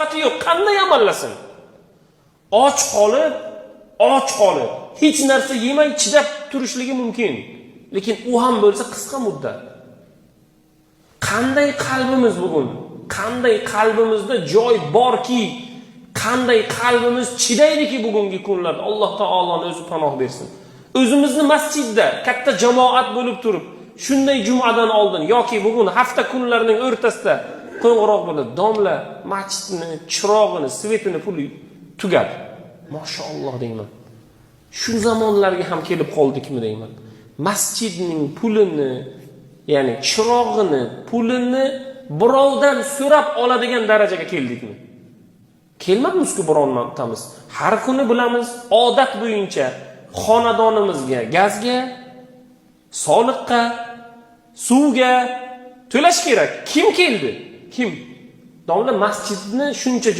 Toqati yo'q, qanday amallasin? Och qolib, och qolib, hech narsa yemay chidab turishligi mumkin. Lekin u ham bo'lsa qisqa muddat. Qanday qalbimiz bugun? Qanday qalbimizda joy borki, qanday qalbimiz chidaydiki bugungi kunlarda? Alloh taoloni o'zi panoh bersin. O'zimizni masjidda katta jamoat bo'lib turib, shunday jumadan oldin yoki bugun hafta kunlarining o'rtasida qo'ng'iroq bo'ladi. Domla, masjidni chirog'ini, свет ini puli tugadi. Mashaalloh deyman. Shu zamonlarga ham kelib qoldikmi deyman. Masjidning pulini, ya'ni chirog'ini, pulini birovdan so'rab oladigan darajaga keldikmi? Kelmabmizku birontamiz. Har kuni bilamiz, odat bo'yicha xonadonimizga gazga, soliqqa, suvga to'lash kerak. Kim keldi? Kim? Domla, masjidni shuncha